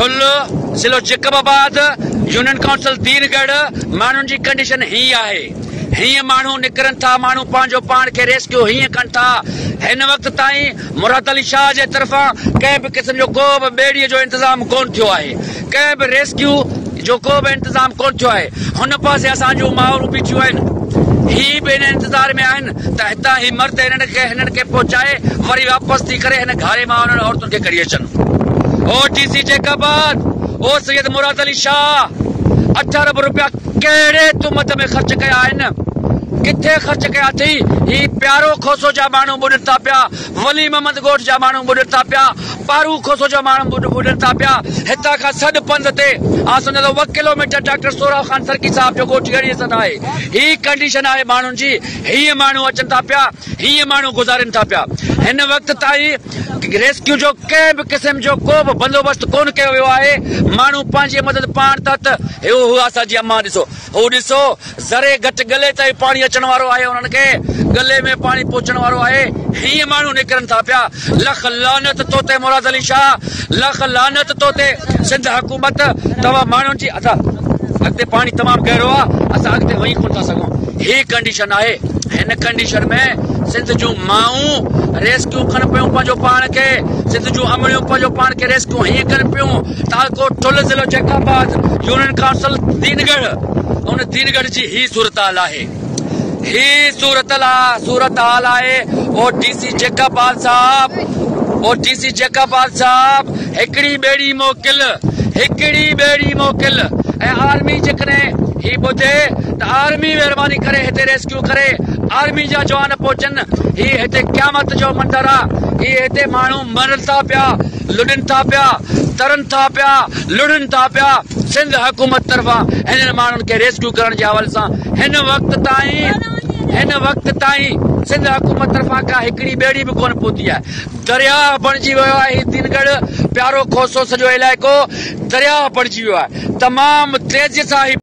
ٺل، ضلعو جيڪب آباد، union council دين ڳڙهه، ماڻهن جي ڪنڊيشن هي آهي. هيئن ماڻهو نڪرن ٿا، ماڻهو پنهنجو پاڻ کي ريسڪيو هيئن ڪن ٿا. هن وقت تائين مراد علي شاهه جي طرفان ڪنهن به قسم جو ڪو به ٻيڙي جو انتظام ڪونه ٿيو آهي. ڪنهن به ريسڪيو جو ڪو به انتظام ڪونه ٿيو آهي. هن پاسي اسان جون مائرون بيٺيون آهن. هي به ان انتظار ۾ آهن ته هتان هي مرد هنن کي هنن کي پهچائي وري واپس ٿي ڪري هن گهاري مان انهن عورتن کي ڪڍي اچن. او ڊي سي جيڪب آباد، او سيد مراد علي شاهه، اٺ ارب روپيا ڪهڙي تون مد ۾ خرچ ڪيا آهن؟ ڪٿي خرچ ڪيا اٿئي؟ هي پيارو کوسو جا ماڻهو ٻڏن ٿا پيا، ولي محمد ڳوٺ جا ماڻهو ٻڏن ٿا پيا، پارو کوسو جا ماڻهو ٻڏن ٿا پيا، هتان کان سڏ پنڌ تي آء سمجهان ٿو ٻه ڪلوميٽر ڊاڪٽر سهراب خان سرڪي صاحب جو ڳوٺ اهڙي حيثيت آهي. هي ڪنڊيشن آهي ماڻهن جي، هيئن ماڻهو اچن ٿا پيا، هيئن ماڻهو گذارين ٿا پيا. هن وقت تائين ريسڪيو جو ڪنهن به قسم جو ڪو به بندوبست ڪونه ڪيو ويو آهي، ماڻهو پنهنجي مدد پاڻ تحت هو هو اسان جي امان ڏسو هو ڏسو ذري گهٽ ڳلي تائين پاڻي اچڻ وارو آهي انهن کي ڳلي ۾ پاڻي پهچڻ وارو آهي هيئن ماڻهو نڪرن ٿا پيا لک لعنت تو تي مراد علي شاهه لک لعنت تو تي سنڌ حڪومت توهان ماڻهن جي ادا اڳتي پاڻي تمام گهرو آهي اسان اڳتي وڃي ڪونه ٿا سگهون هي ڪنڊيشن آهي هن ڪنڊيشن ۾ سنڌ جون مائون ريسڪيو ڪن پيون پنهنجو پاڻ کي سنڌ جون امڙيون پنهنجو پاڻ کي ريسڪيو هيئن ڪن پيون تعلقو ٺل ضلعو جيڪب آباد يونين ڪائونسل دينڳڙهه ان دينڳڙهه جي هي صورتحال آهي هي صورتحال آهي او ڊي سي جيڪب آباد صاحب او ڊي سي جيڪب آباد صاحب هڪڙي ٻيڙي موڪل هڪڙي ٻيڙي موڪل ۽ آرمي جيڪڏهن هي ٻڌي ته آرمي مهرباني ڪري هتي ريسڪيو ڪري آرمي جا جوان پهچن هي هتي قيامت جو منظر آ هي هتي ماڻهو مرن ٿا پيا لڏن ٿا پيا ترن ٿا پيا لڙهن ٿا پيا سنڌ حڪومت طرفان هنن ماڻهن کي ريسڪيو ڪرڻ جي حوالي سان هن وقت تائين هن وقت تائين سنڌ حڪومت طرفان ڪا هڪڙي ٻيڙي به ڪونه پهتي آهي درياهه بڻجي ويو آهي هي دينڳڙهه پيارو کوسو سڄو علائقو درياهه بڻجي ويو آهي تمام تيزي سان هي.